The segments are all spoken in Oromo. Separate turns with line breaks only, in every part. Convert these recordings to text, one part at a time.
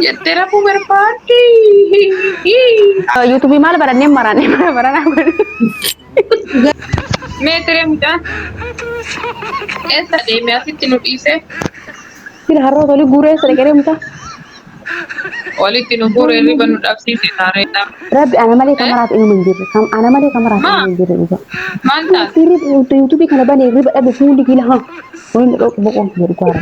Jettee rafuu barbaaddi.
Yuutuubii maal barannee maraannee bara baranaa godhu.
Mee tiree mucaan eessa deeme asitti nu dhiise?
Sila harroota olii guuree eessa dhaqee mucaa?
Walitti nu guuree riba nu dhabsiise taaree.
Rabbi ana malee kamaraaf inuma hin jirre. Ana malee kamaraaf inuma hin jirre dhugaa.
Maal taate?
Yuutuubii kana banee riba dhabe fuulli kiila haa. Waliin dhoqu boqoon jedhu gaara.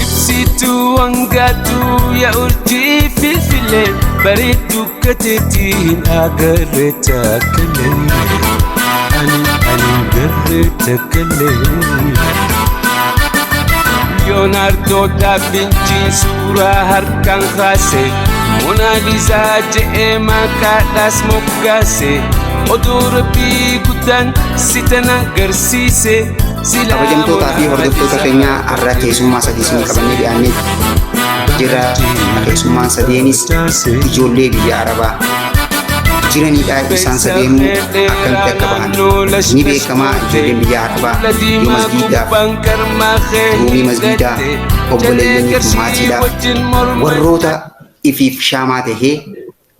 Ibsituu hangaatu yaa urjii filfilee bareedduu gateettiin agarre taakkalee. Ani ani garree taakkalee. Leonardo da Vinci suuraa harkaan kaase, Monaalisaa je'ee maqaadhaas moggaase, oduu rabbii guddaan si tana agarsiise.
Kabajamtootaa fi hordoftoota keenya, har'a keessummaa sadii isinii qabannee dhiyaannee jirra. Keessummaan sadeenis ijoollee biyya Arabaa jiranidha. Isaan sadeenuu akkamitti akka bahan ni beekamaa. Ijoolleen biyya Arabaa yoo masgiidaaf, ruumii masgiidaa, obboleeyyaniif, maatiidhaaf, warroota ifiif shaamaa tahee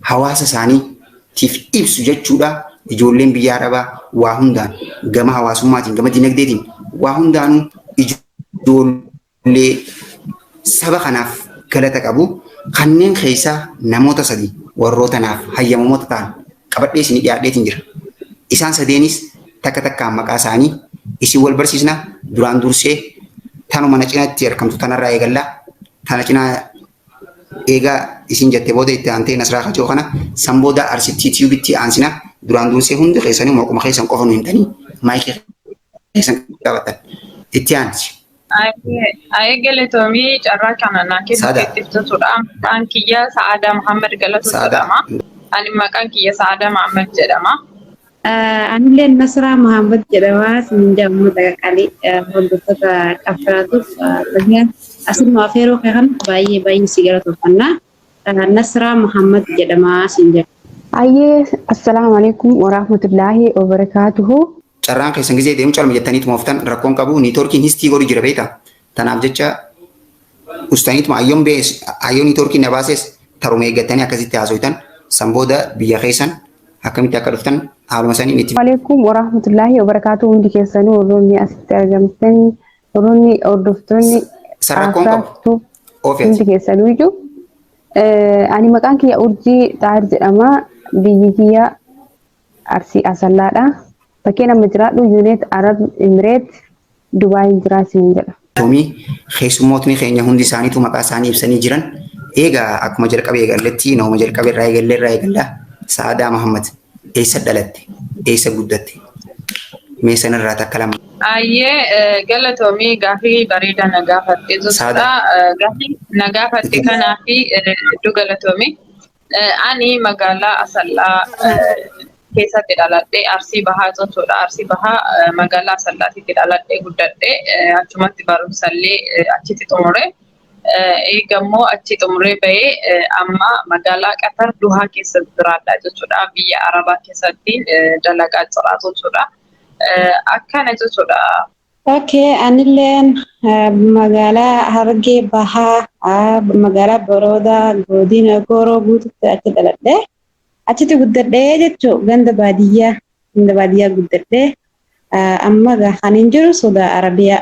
hawaasa isaaniitiif ibsu jechuudha. Ijoolleen biyya Arabaa waa hundaan gama hawaasummaatiin, gama dinagdeetiin, waa hundaanuu ijoollee saba kanaaf galata qabu. Kanneen keessaa namoota sadi warroota naaf hayyamamoota ta'an qabadhee isinii dhiyaadheetiin jira. Isaan sadeenis takka takkaan maqaa isaanii isin wal barsiisna. Duraan dursee tanuma na cinaatti argamtu tanarraa eegallaa. Tana cinaa eegaa isin jette booda itti aantee Nasraa Kajoo kana, san booda Arsittii Tiyuubitti aansina. Duraan dursee hundi keessanii maquma keessan qofa nu himtanii maayikii keessan qabatan. Itti aansi.
Ayee, galatoomii carraa kana naa
Saada.
kennuuf ibsatuudha. Maqaan kiyya Sa'aadaa Muhammad Galatu
Sa'aadaa.
jedhama. Ani maqaan kiyya Sa'aadaa Muhammad jedhama.
Anillee Nasraa Muhammad jedhama. Sinin jedhamu qalii hordoftoota qabsaatuuf asinuma afeeroo kan baay'ee baay'ee si galatooffanna. Nasraa Muhammad jedhama sin jedha.
Ayyee, assalaamu alaikum warahmatullaahi wabarakaatuhu.
Carraan keessan gizee deemu calma jettaniituma ooftan rakkoon qabu. Niitoorkiin histii godhu jira beektaa. Tanaaf jecha ustaniituma ayyoon bees ayyoon niitoorkiin na baases taruma eeggattanii akkasitti haasoitan, san booda biyya keessan akkamitti akka dhuftan haaluma saniin itti.
Alaikum warahmatullaahi wabarakaatuhu. Hundi keessanuu warroonni asitti argamtan, warroonni hordoftoonni
San rakkoon qabu.
Afraaftuu
Oofeeti.
hundi keessanuu iyyuu. Ani maqaan kiyya Urjii Xaahir jedhama. Biyyi kiyya Arsii Asallaadha. Bakkeen amma jiraadhu United Arab Emirates, Dubaayin jiraa isiniin jedha.
Toomii, keessummootni keenya hundi isaaniitu maqaa isaanii ibsanii jiran. Eegaa akkuma jalqabe eegalletti nama jalqabe irraa eegallee irraa eegallaa. Sa'aadaa Mahammad, eessa dhalatte? Eessa guddatte? Mee sanarraa takka lama.
Ayyee, galatoomii, gaafii bareedaa na gaafatte jechuudha.
Sa'aadaa.
Gaafii na gaafatte kanaa fi hedduu galatoomii. Ani magaalaa Asallaa keessatti dhaladhe, Arsii Bahaa jechuudha. Arsii Bahaa magaalaa Asallaatitti dhaladhe, guddadhe, achumatti barumsallee achitti xumure. Eega immoo achi xumuree bahee amma magaalaa Qatar Duhaa keessa jiraadha jechuudha. Biyya Arabaa keessatti dalagaa jira jechuudha. Akkana jechuudha.
Okay, anilleen magaalaa Harargee Bahaa, magaalaa Boroodaa, godina Gooroo guututti achi dhaladhe. Achitti guddadhee jechuun ganda baadiyyaa guddadhee, amma kan hin jiru Saudi Arabiyaa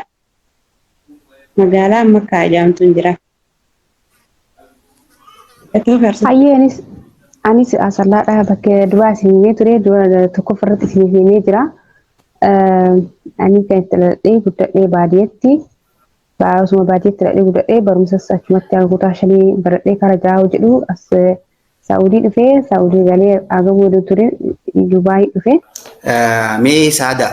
magaalaa Makkaa jedhamtu hin jira.
Hayyee, anis Asallaadha. Bakka duraa isin himee ture, dura tokkoffaa irratti isin himee jira. Ani kan itti dhaladhee guddadhee baadiyyaatti. Osuma baadiyyaatti dhaladhee guddadhee, barumsas achumatti kutaa shanii baradhee karaa jaha jedhu as Saa'udii dhufee, Saa'udii galee haga booda ture Dubaayii dhufe.
Mee Saada,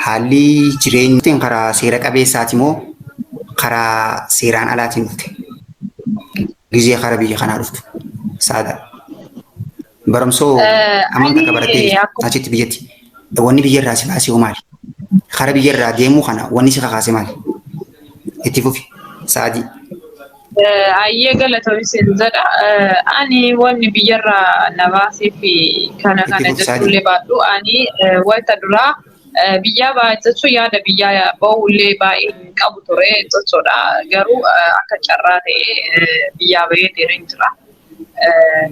haalli jireenya karaa seera qabeessaati moo karaa seeraan alaatiin dhufte? Gizee karaa biyya kanaa dhuftu. Saada. Barumsoo amantaa akka barattee achitti biyyatti. Wanni biyya irraa si baasee hoo maali? Karaa biyya irraa deemuu kana wanni si kakaase maali? Itti fufi. Saadii.
Ayyee, galatoomsin jedha. Ani wanni biyyarraa na baasee fi kana kana jechuullee baadhu, ani wanta duraa Biyyaa baay'ee jechuun yaada biyyaa bahullee baay'ee hin qabu ture jechuudha. Garuu akka carraa ta'ee biyyaa bahee deemee jira.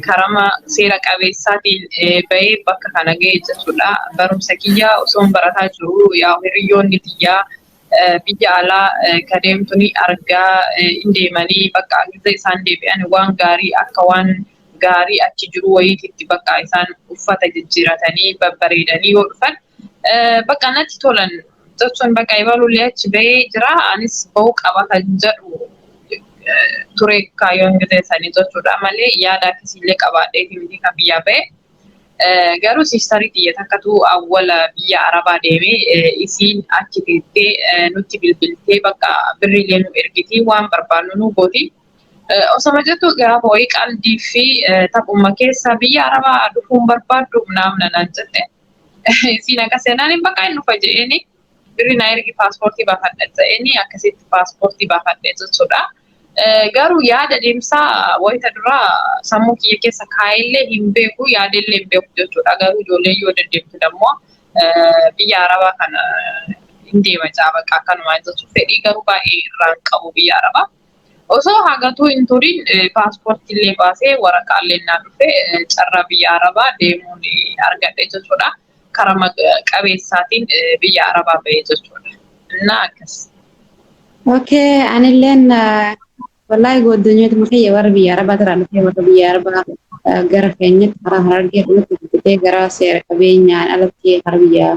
Karama seera qabeessaatiin bahee bakka kana ga'e jechuudha. Barumsa kiyyaa osoo barataa jiru yaa hiriyoonni kiyyaa biyya alaa ka deemtu ni argaa hin deemanii bakka isaan deebi'an waan gaarii akka waan gaarii achi jiru wayiititti bakka isaan uffata jijjiiratanii babbareedanii yoo dhufan bakka natti tolan jechuun bakka ibalullee achi bahee jira anis bahuu qaba kan jedhu ture kaayyoon gizeessanii jechuudha malee yaada akkasiillee qabaadhee miti kan biyyaa bahe. Garuu siistarii xiyya takkatu awwala biyya Arabaa deemee isiin achi teettee nutti bilbiltee bakka birriilee nu ergiti waan barbaannu nu gooti. Osoma jettu gaafa wayii qaldii fi taphuma keessa biyya Arabaa dhufuun barbaaddu naamna naan jette. Isiin akkas jennaan bakka inni dhufa jedheeni birri na ergi paaspoortii baafadha jedheeni akkasitti paaspoortii baafadhe jechuudha. Garuu yaada deemsaa wayita duraa sammuu kiyya keessa kaayillee hin beeku yaadillee hin beeku jechuudha. Garuu ijoolleen yoo deddeemtu dammoo biyya Arabaa kana hin deema caabaqaa akkanumaa jechuudha. Fedhii garuu baay'ee irraan qabu biyya Arabaa. Osoo hagatuu hin turin paaspoortiillee baasee waraqaallee naa dhufe carraa biyya Arabaa deemuun argadhe jechuudha. Karaa qabeessaatiin biyya Arabaa bahee jechuudha. Innaa akkas.
Okay, anilleen wallahi goddanyootuma kiyya warra biyya Arabaa irraa dhufee warra biyya Arabaa gara keenyatti karaa Harargee kanatti guddatee gara seera qabeenyaan alatti karaa biyya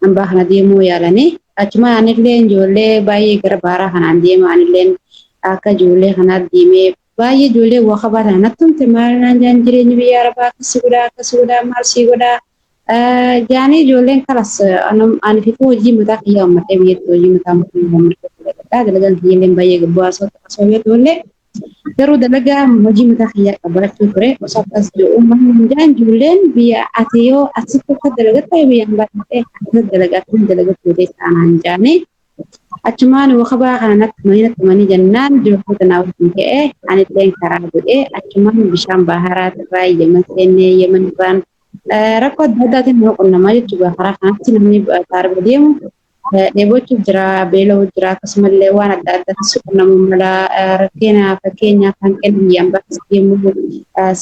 hambaa kana deemuu yaalanii achuma anillee ijoollee baay'ee gara baaraa kanaan deema anilleen akka ijoollee kanaatti deemee baay'ee ijoollee waa qabaatan natti himte maal naan jaan jireenyi biyya Arabaa akkasii godhaa akkasii godhaa maal sii godhaa jaanii ijoolleen kalas ani fi hojii mataa kiyyaa uummatee biyyatti hojii mataa uummatee dalagaa dalagaan kiyyaallee baay'ee bu'aa osoo yoo illee garuu dalagaa hojii mataa kiyyaa qabaachuu ture osoo akkas jedhu uummanni jaan ijoolleen biyya ati yoo asitti akka dalagatte biyya hambaa ta'e akka dalagaa kan dalagattu ta'e taanaan jaanii achumaan wakabaa kana natti manii natti manii jennaan ijoollee naa wajjin ka'ee anillee karaa godhee achumaan bishaan baharaa irraa Yemen seennee Yemen irraan rakkoo adda addaatiin nama qunnamaa jechuudha. Karaa kanatti namni taarba deemu dheebochuuf jira, beela'uu jira, akkasumallee waan adda addaatti qunnamuu mala rakkina fakkeenyaaf hanqina biyyaan baasii deemuu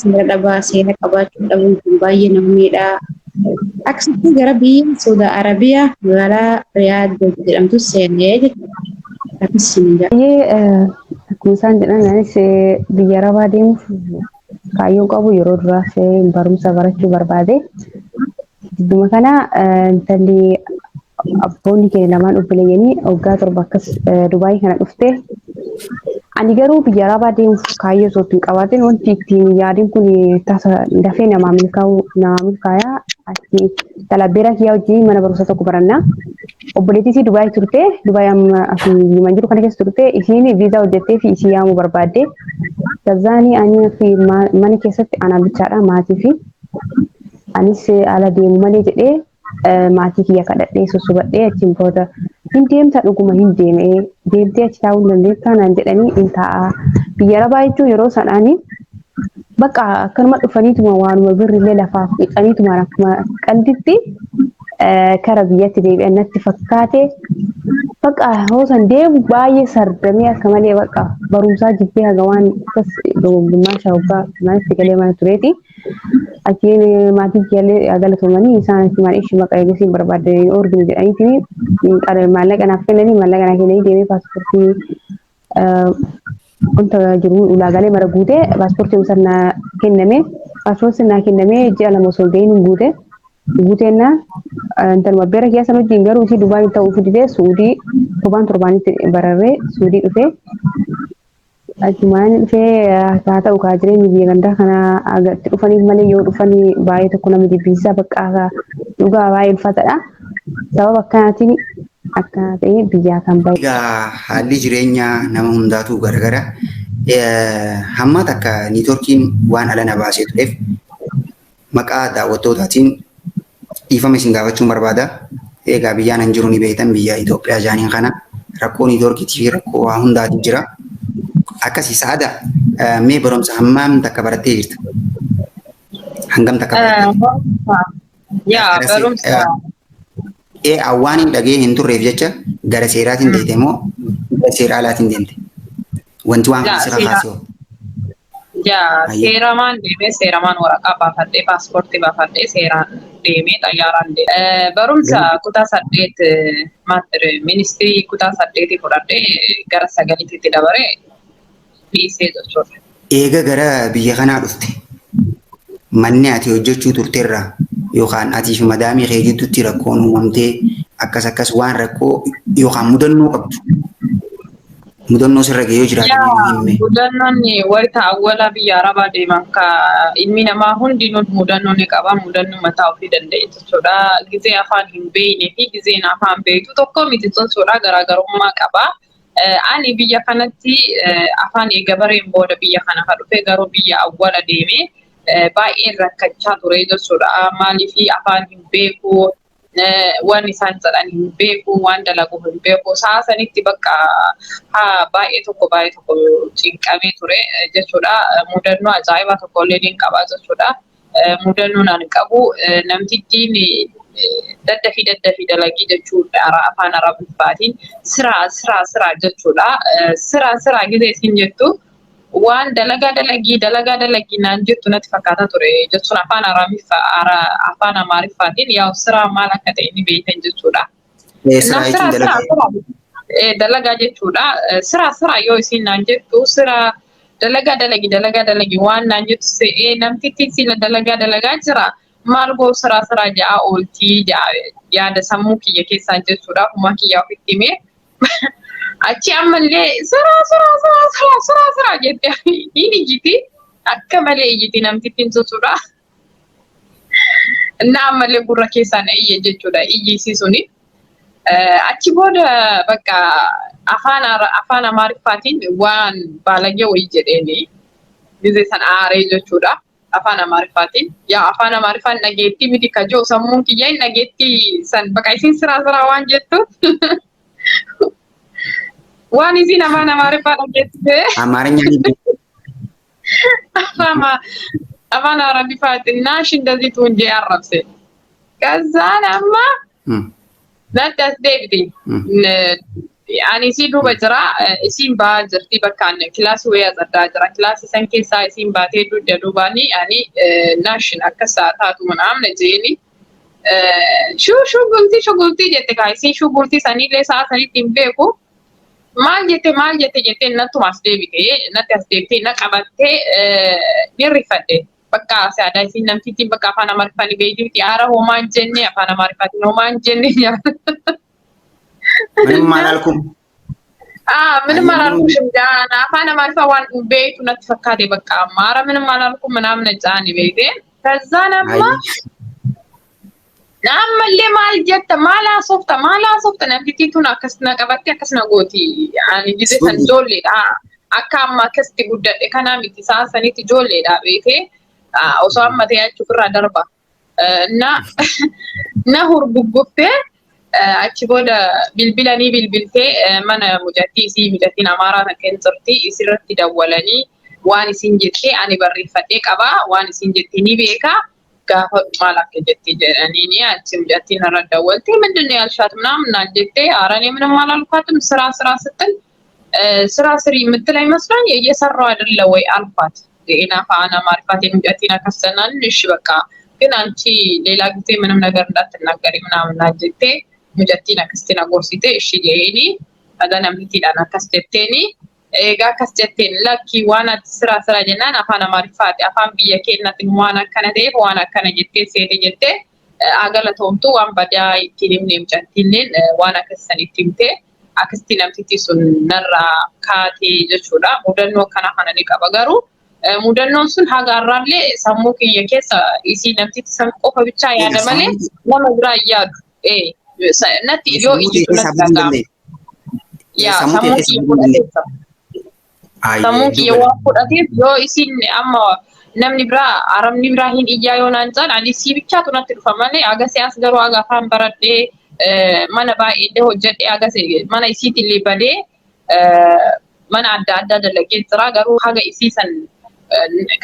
seera dhabaa seera qabaachuu dhabuun kun baay'ee nama miidha. Akkasitti gara biyya Saudi Arabiyaa magaalaa Riyaad jedhamtu seenee jechuudha. Akkasiin jira.
Baay'ee akkuma isaan jedhan anis biyya Arabaa deemuuf kaayyoon qabu yeroo duraaf barumsa barachuu barbaade. Gidduma kana intalli abboonni keenya lamaan obboleeyyanii waggaa 7 akkas Dubaayii kana dhufte. Ani garuu biyya Arabaa deemuuf kaayyoo osoo hin qabaatin wanti ittiin yaadin kun tasa dafee namaa milkaa'u nama milkaayaa achi talabbeera kiyyaa wajjin mana barumsaa tokko barannaa. Obboleettii isii Dubaayii turte Dubaayii amma asii himan jiru kana keessa turte isiin viizaa hojjettee fi isii yaamuu barbaadde. Kazaanii ani fi mana keessatti ana bichaadha maatii fi anis ala deemu malee jedhee maatii kiyya kadhadhee sossobadhee achiin booda hin deemta dhuguma hin deemee deemtee achi taa'uu hin dandeettaa naan jedhanii hin taa'a. Biyya Arabaa jechuun yeroo sanaanii bakka akkanuma dhufaniituma waanuma birrillee lafaaf dhiqaniituma akkuma qalditti kara biyyatti deebi'an natti fakkaate bakka hoosan deemu baay'ee sardamee akka malee bakka barumsaa jibbee haga waan akkas dogoggummaa shaawwaa manatti galee mana tureeti. Achiin maatiin kiyyaallee galatoomanii isaan achumaan ishii maqaa eegasiin barbaadanii orginu jedhaniitiin maallaqa naaf kennanii maallaqa naaf kennanii deemee paaspoortii wanta jiru ulaagaalee mara guutee paaspoortiin sana kenname paaspoortiin naa kenname ji'a 2 osoo hin gahin guute guuteenna intaluma beera kiyyaa sana wajjin garuu isii Dubaay ta'uu fidee Suudii torbaan torbaanitti bararree Suudii dhufee achumaan dhufee haa ta'u kaa jireenya biyya gandaa kana agatti dhufaniif malee yoo dhufanii baay'ee tokko nama jibbisiisa bakka dhugaa baay'ee ulfaatadha. Sababa akkanaatiin akkana ta'ee biyyaa kan bahe.
Egaa haalli jireenyaa nama hundaatu garagara. Hamma takka niitoorkiin waan ala na baasee tureef maqaa daawwattootaatiin dhiifama isin gaafachuun barbaada. Egaa biyyaan an jiru ni beektan biyya Itoophiyaa jaaniin kana rakkoo niitoorkiitii fi rakkoo waa hundaatu jira. Akkasii Saada mee barumsa hammam takka barattee jirta? Hangam takka barattee?
Yaa barumsa.
Ee, waan hin dhagee hin turreef jecha gara seeraatiin deemte moo gara seera alaatiin deemte? Wanti waan kana
Yaa
si
seera
kakaase hoo?
Yaa
Hayyee.
seeramaan deemee, seeramaan waraqaa baafadhee, paaspoortii baafadhee, seeraan deemee, xayyaaraan deemee. Barumsa kutaa 8 ministirii kutaa 8 fudhadhee gara 9tti dabaree dhiisee jechuudha.
Eega gara biyya kanaa dhufte manni ati hojjechuu turterraa yookaan atii fi madaamii kee gidduutti rakkoon uumamtee akkas akkas waan rakkoo yookaan mudannoo qabdu, mudannoo sirra ga'ee yoo jiraate mee nu
Yaa
himi.
Mudannoon wayita awwala biyya Arabaa deeman ka ilmi namaa hundinuu mudannoo ni qaba. Mudannoo mataa ofii danda'e jechuudha. Gizee afaan hin beeknee fi gizeen afaan beektu tokko miti jechuudha. Garaagarummaa qaba. Ani biyya kanatti afaan eega bareen booda biyya kana ka dhufe, garuu biyya awwala deeme baay'een rakkachaa ture jechuudha. Maaliif afaan hin beeku, waan isaan jedhan hin beeku, waan dalagu hin beeku. Sa'a sanitti bakka haa baay'ee tokko cinqamee ture jechuudha. Mudannoo ajaa'ibaa tokko illee ni qaba jechuudha. Mudannoon ani qabu namtittiin daddafii daddafii dalagii jechuudha, afaan Arabiffaatiin siraa siraa siraa jechuudha. Siraa siraa gizee isin jettu waan dalagaa dalagii dalagaa dalagii naan jettu natti fakkaata ture jechuun afaan Arabiffaa, afaan Amaariffaatiin yaa siraa maal akka ta'e ni beektan jechuudha.
Siraa
Na
jechuun
siraa siraa
dalagaa.
Siraa dalagaa jechuudha. Siraa siraa yoo isin naan jettu siraa dalagaa dalagi dalagaa dalagi waan naan jettu se'ee namtitti sila dalagaa dalagaa jira. Maal goo siraa siraa ja'a ooltii ja'a yaada sammuu kiyya keessaan jechuudha. Akkuma kiyya ofitti himee. Achi ammallee siraa siraa siraa siraa siraa siraa jette hin iyyiti. Akka malee iyyiti namtittiin jechuudha. Na ammallee gurra keessaan iyye jechuudha. Iyyi suni. Achi booda bakka afaan Amaariffaatiin waan baalagee wayii jedheeni gizee san aaree jechuudha. Afaan Amaariffaatiin. Yaa afaan Amaariffaan dhageettii miti kajoo sammuun kiyya hin dhageettii san bakka isin siraa siraa waan jettu. Waan isin afaan Amaariffaa dhageessise
Amaarinya ni beektu.
Afaan Arabiffaatiin naash እንደዚህ tuun jee arrabse. Kazaan amma natti as deebite. Ani isii duuba jira, isiin ba'aa jirti, bakka ani kilaasii wayii addaa jira. Kilaasii san keessaa isiin baatee dugda duubaani ani naashin akkas taatu ምናምን jeeni. Shuu shugultii shugultii jette kaa isiin shugultii sanillee sa'a sanitti hin beeku. Maal jette, maal jette jettee nattuma as deebite, natti as deebitee na qabattee ni rifadhe. Bakka aadaa isiin namtittiin bakka afaan Amaariffaan beekti miti, aara homaa hin jenne, afaan Amaariffaatiin homaa hin jenne.
ምንም አላልኩም።
ምንም አላልኩሽም ጃና afaan Amaariffaa waan beektu natti fakkaate bakka amma aara ምንም አላልኩም ምናምን jaani beekte. Kazaan amma ammallee maal jetta, maal haasofta, maal haasofta, namtittiin tun akkas na qabatte akkas na gooti. Ani gizee san ijoolleedha. Akka amma akkasitti guddadhe kanaa miti, sa'a sanitti ijoolleedha beekte. Osoo amma ta'e achi ofirraa darba. Na hurgugguftee achi booda bilbilanii bilbiltee mana mucattii isii, mucattiin Amaaraa kan jirti, isirratti dawwalanii waan isin jettee ani barreeffadhee qabaa, waan isin jettee ni beekaa, gaafa maal akka jettee jedhaniini achi mucattiin irra dawwaltee ምንድን ነው ያልሻት ምናምን ናት jettee ኧረ እኔ ምንም አላልኳትም፣ ስራ ስራ ስትል ስራ ስሪ የምትለኝ መስሎኝ እየሰራው አይደለ ወይ አልኳት። ዜና afaan Amaariffaatiin mucattiin akkas jennaan እሺ በቃ ግን አንቺ ሌላ ጊዜ ምንም ነገር እንዳትናገሪ ምናምን ናት jettee mucattiin akkasitti na gorsite. እሺ jeeni kaza namtittiidhaan akkas jetteeni egaa akkas jetteen lakki waan ati ስራ ስራ jennaan afaan Amaariffaati afaan biyya keenyatiin waan akkana ta'eef waan akkana jettee seete jettee agalatoomtu waan badaa ittiin himne, mucattiilleen waan akkas san itti himte, akkasitti namtitti sun narraa kaatee jechuudha. Mudannoo akkana kana ni qaba, garuu mudannoon sun haga har'aallee sammuu kiyya keessa isii namtitti san qofa bichaa yaada malee nama biraa hin yaadu. Natti yoo ijjitu natti dhaga'ama. Yaa sammuu kiyya fudhateessa. Sammuu kiyya waan fudhateef yoo isin amma namni biraa arabni biraa hin iyyaa yoo naan jedhan ani sii bichaatu natti dhufa malee aga siyaas garuu aga afaan baradhee mana baay'ee hojjedhee aga mana isiitillee badee mana adda addaa dalagee jira, garuu haga isii san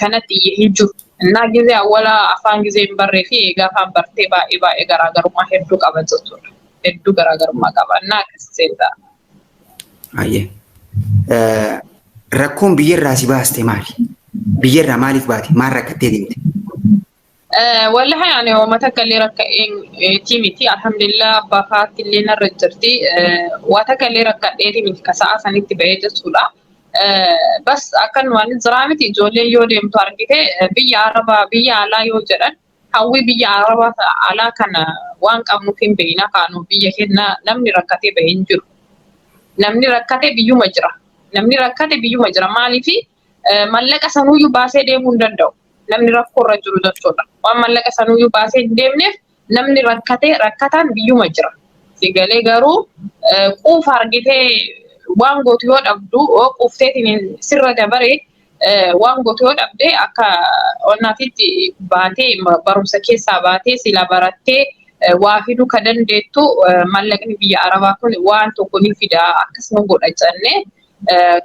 kanatti iyye hin jiru. እና ጊዜ awwala afaan ጊዜ hin barree fi egaa afaan bartee baay'ee baay'ee garaagarummaa hedduu qaba jechuudha. Hedduu garaagarummaa qaba. Innaa akkasii ta'a.
Ayyee. Rakkoon biyyarraa si baaste maali? Biyyarraa maaliif baate? Maal rakkattee deemte?
Wallahi ani uummata takka illee rakka'eetii miti. Alhamdulillah, abbaa faatti illee narra jirti. Waa takka illee rakkadheetii miti ka sa'a sanitti bahee jechuudha. Bas akkanumaan jiraa miti, ijoolleen yoo deemtu argite biyya Arabaa, biyya alaa yoo jedhan, hawwii biyya Arabaa alaa kana waan qabnuuf hin beekna. Kaanu biyya keenya namni rakkatee bahee hin jiru. Namni rakkate biyyuma jira. Namni rakkate biyyuma jira. Maaliifi mallaqa sanuyyuu baasee deemuu hin danda'u. Namni rakkoo irra jiru jechuudha. Waan mallaqa sanuyyuu baasee hin deemneef namni rakkate rakkataan biyyuma jira. Sigalee garuu quufa argitee waan gootu yoo dhabdu, yoo quufteetiin sirra dabare, waan gootu yoo dhabde, akka onnaatitti baatee barumsa keessaa baatee sila barattee waa fiduu ka dandeettu, mallaqni biyya Arabaa kun waan tokko ni fida, akkasuma godha jennee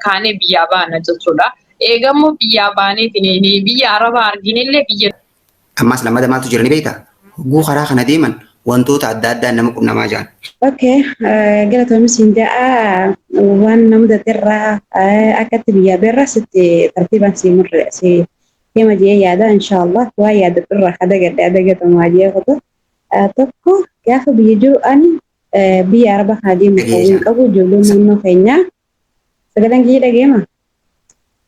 kaanee biyyaa baana jechuudha. Eegammoo biyyaa baaneetiin biyya Arabaa arginillee biyya
Ammas lammata maaltu jira ni beektaa? Hogguu karaa kana deeman wantoota adda addaa nama qunnamaa jiran.
Okay, galatoomis hin ja'a. Waan nama mudaterraa akkatti biyyaa beerraa sitti tartiibaan si murre si hima jee yaada, inshallah. Waa yaadadhurraa adagadhe adagatamaa jee qotu. Tokko, gaafa biyya jiru ani biyya Araba kana deemu hawwiin qabu. Ijoolleen naannoo keenyaa, sagaleen kiyya dhageema?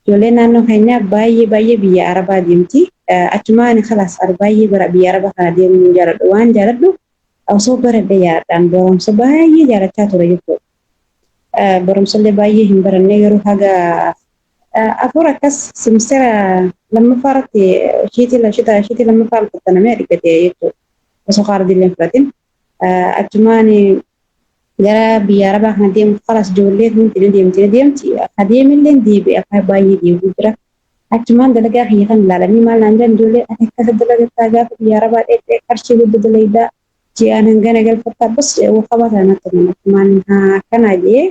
Ijoolleen naannoo keenyaa baay'ee baay'ee biyya Arabaa deemti. Achumaa ani khalaas baay'ee bara biyya Arabaa kana deemuu jaaladhu. Waan jaaladhu osoo baradhe yaadhaan barumsa baay'ee jaalachaa ture jechuudha. Barumsallee baay'ee hin baranne, garuu haga afur akkas simistera lammaffaa irratti sheetii lammaffaa fattanamee argate jechuudha. Osoo kaardiillee hin fudhatin. Achumaan gara biyya Arabaa kana deemu khalaas ijoollee hundi ni deemti, ni deemti. Adeemillee deebi'e, akka baay'ee deebi'u jira. Achumaan dalagaa kiyya kan ilaalanii maal naan jedhan ijoollee: "Ati akkasa dalagattaa, gaafa biyya Arabaa dheedhee qarshii guddaa dalaydaa, ji'aan hangana galfattaa." Bas qabata natti himan. Achumaan akkanaa jee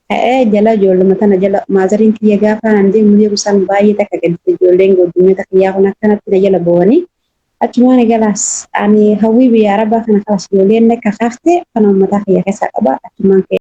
ka'ee jala ijoolluma tana jala. Maazariin kiyya gaafa naan deemu deemu san baay'ee takka gaddite. Ijoolleen goddunyota kiyyaa kun akkanatti na jala bo'anii. Achumaan galaas ani hawwii biyya Arabaa kana khalaas ijoolleen akka kaafte kana uummataa kiyya keessaa qaba, achumaan ka'e.